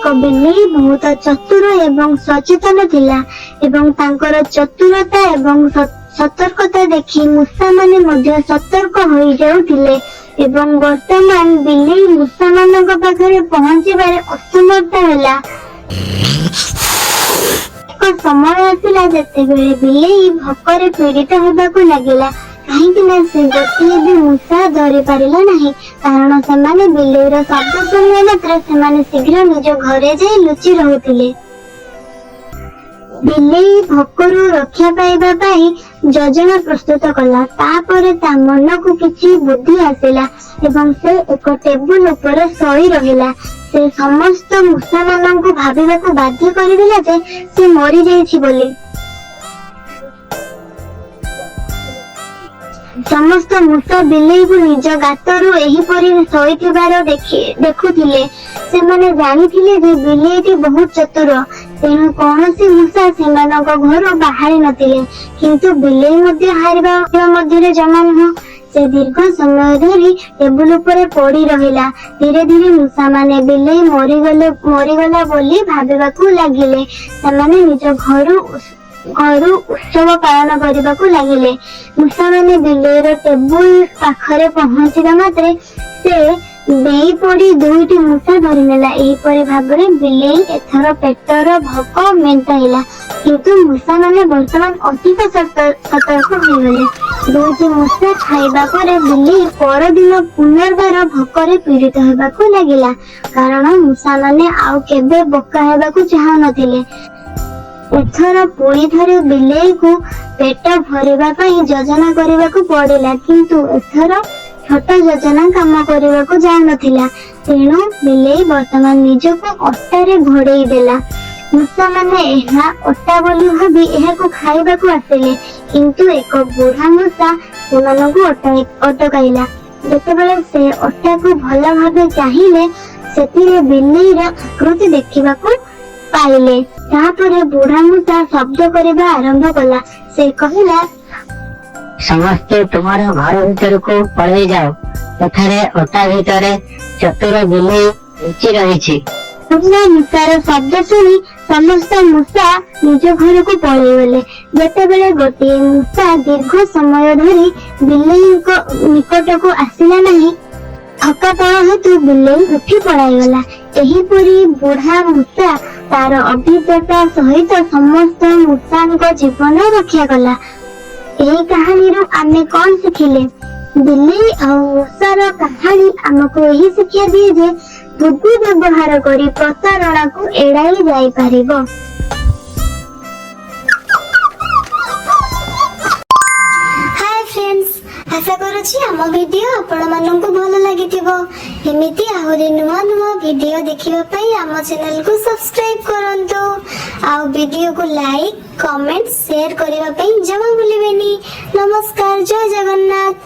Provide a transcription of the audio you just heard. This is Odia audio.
ଏକ ବିଲେଇ ବହୁତ ଚତୁର ଏବଂ ସଚେତନ ଥିଲା ଏବଂ ତାଙ୍କର ଚତୁରତା ଏବଂ ସତର୍କତା ଦେଖି ମୂଷାମାନେ ମଧ୍ୟ ସତର୍କ ହୋଇଯାଉଥିଲେ ଏବଂ ବର୍ତ୍ତମାନ ବିଲେଇ ମୂଷାମାନଙ୍କ ପାଖରେ ପହଞ୍ଚିବାରେ ଅସମର୍ଥ ହେଲା। ଏକ ସମୟ ଆସିଲା, ଯେତେବେଳେ ବିଲେଇ ଭୋକରେ ପୀଡ଼ିତ ହେବାକୁ ଲାଗିଲା, କାହିଁକି ନା ସେ ଗୋଟିଏ ବି ମୂଷା ଧରି ପାରିଲା ନାହିଁ, କାରଣ ସେମାନେ ବିଲେଇର ଶବ୍ଦ ଶୁଣିବା ମାତ୍ରେ ସେମାନେ ଶୀଘ୍ର ନିଜ ଘରେ ଯାଇ ଲୁଚି ରହୁଥିଲେ। ବିଲେଇ ଭୋକରୁ ରକ୍ଷା ପାଇବା ପାଇଁ ଯୋଜନା ପ୍ରସ୍ତୁତ କଲା। ତାପରେ ତା ମନକୁ କିଛି ବୁଦ୍ଧି ଆସିଲା ଏବଂ ସେ ଏକ ଟେବୁଲ ଉପରେ ଶୋଇ ରହିଲା। ସେ ସମସ୍ତ ମୂଷାମାନଙ୍କୁ ଭାବିବାକୁ ବାଧ୍ୟ କରିଦେଲା ଯେ ସେ ମରିଯାଇଛି ବୋଲି। ସମସ୍ତ ମୂଷା ବିଲେଇକୁ ନିଜ ଗାତରୁ ଏହିପରି ଶୋଇଥିବାର ଦେଖୁଥିଲେ। ସେମାନେ ଜାଣିଥିଲେ ଯେ ବିଲେଇଟି ବହୁତ ଚତୁର, ତେଣୁ କୌଣସି ମୂଷା ସେମାନଙ୍କ ଘରୁ ବାହାରି ନଥିଲେ। କିନ୍ତୁ ବିଲେଇ ମଧ୍ୟ ହାରିବା ମଧ୍ୟରେ ଜମା ନୁହଁ। ସେ ଦୀର୍ଘ ସମୟ ଧରି ଟେବୁଲ ଉପରେ ପଡି ରହିଲା। ଧୀରେ ଧୀରେ ମୂଷାମାନେ ବିଲେଇ ମରିଗଲା ବୋଲି ଭାବିବାକୁ ଲାଗିଲେ। ସେମାନେ ନିଜ ଘରୁ ଉତ୍ସବ ପାଳନ କରିବାକୁ ଲାଗିଲେ। ମୂଷାମାନେ ବିଲେଇର ଟେବୁଲ ପାଖରେ ପହଞ୍ଚିବା ମାତ୍ରେ ସେ ଡେଇଁ ପଡି ଦୁଇଟି ମୂଷା ଧରିନେଲା। ଏହିପରି ଭାବରେ ବିଲେଇ ଏଥର ପେଟର ଭୋକ ମେଣ୍ଟାଇଲା, କିନ୍ତୁ ମୂଷାମାନେ ବର୍ତ୍ତମାନ ଅଧିକ ସତର୍କ ହୋଇଗଲେ। ଦୁଇଟି ମୂଷା ଖାଇବା ପରେ ବିଲେଇ ପରଦିନ ପୁନର୍ବାର ଭୋକରେ ପୀଡ଼ିତ ହେବାକୁ ଲାଗିଲା, କାରଣ ମୂଷାମାନେ ଆଉ କେବେ ବୋକା ହେବାକୁ ଚାହୁଁନଥିଲେ। ଏଥର ପୁଣି ଥରେ ବିଲେଇକୁ ପେଟ ଭରିବା ପାଇଁ ଯୋଜନା କରିବାକୁ ପଡିଲା, କିନ୍ତୁ ଏଥର ଛୋଟ ଯୋଜନା କାମ କରିବାକୁ ଯାଉନଥିଲା। ତେଣୁ ବିଲେଇ ବର୍ତ୍ତମାନ ନିଜକୁ ଅଟାରେ ଘୋଡେଇ ଦେଲା। ମୂଷାମାନେ ଏହା ଅଟା ବୋଲି ଭାବି ଏହାକୁ ଖାଇବାକୁ ଆସିଲେ, କିନ୍ତୁ ଏକ ବୁଢା ମୂଷା ସେମାନଙ୍କୁ ଅଟକାଇଲା। ଯେତେବେଳେ ସେ ଅଟାକୁ ଭଲ ଭାବେ ଚାହିଁଲେ, ସେଥିରେ ବିଲେଇର ଆକୃତି ଦେଖିବାକୁ ପାଇଲେ। ତାପରେ ବୁଢା ମୂଷା ଶବ୍ଦ କରିବା ଆରମ୍ଭ କଲା। ସେ କହିଲା, ସମସ୍ତେ ତୁମର ଘର ଭିତରକୁ ପଳେଇ ଯାଅ। ଏଠାରେ ଅଟା ଭିତରେ ଚତୁର ବିଲେଇ ଲୁଚି ରହିଛି। ବୁଢା ମୂଷାର ଶବ୍ଦ ଶୁଣି ସମସ୍ତ ମୂଷା ନିଜ ଘରକୁ ପଳେଇଗଲେ। ଯେତେବେଳେ ଗୋଟିଏ ମୂଷା ଦୀର୍ଘ ସମୟ ଧରି ବିଲେଇଙ୍କ ନିକଟକୁ ଆସିଲା ନାହିଁ, ଥକାପଣ ହେତୁ ବିଲେଇ ଉଠି ପଳାଇଗଲା। ଏହିପରି ବୁଢା ମୂଷା ତାର ଅଭିଜ୍ଞତା ସହିତ ସମସ୍ତ ମୂଷାଙ୍କ ଜୀବନ ରକ୍ଷା କଲା। ଏହି କାହାଣୀରୁ ଆମେ କଣ ଶିଖିଲେ? ବିଲେଇ ଆଉ ମୂଷାର କାହାଣୀ ଆମକୁ ଏହି ଶିକ୍ଷା ଦିଏ ଯେ ବୁଦ୍ଧି ବ୍ୟବହାର କରି ପ୍ରତାରଣାକୁ ଏଡ଼ାଇ ଯାଇପାରିବ। ହାଏ ଫ୍ରେଣ୍ଡସ୍, ଆଶା କରୁଛି ଆମ ଭିଡିଓ ଆପଣମାନଙ୍କୁ ଭଲ ଲାଗିଥିବ। ଏମିତି ଆହୁରି ନୂଆ ନୂଆ ଭିଡିଓ ଦେଖିବା ପାଇଁ ଆମ ଚ୍ୟାନେଲକୁ ସବସ୍କ୍ରାଇବ କରନ୍ତୁ ଆଉ ଭିଡିଓକୁ ଲାଇକ୍, କମେଣ୍ଟ, ସେୟାର କରିବା ପାଇଁ ଜମା ଭୁଲିବେନି। ନମସ୍କାର, ଜୟ ଜଗନ୍ନାଥ।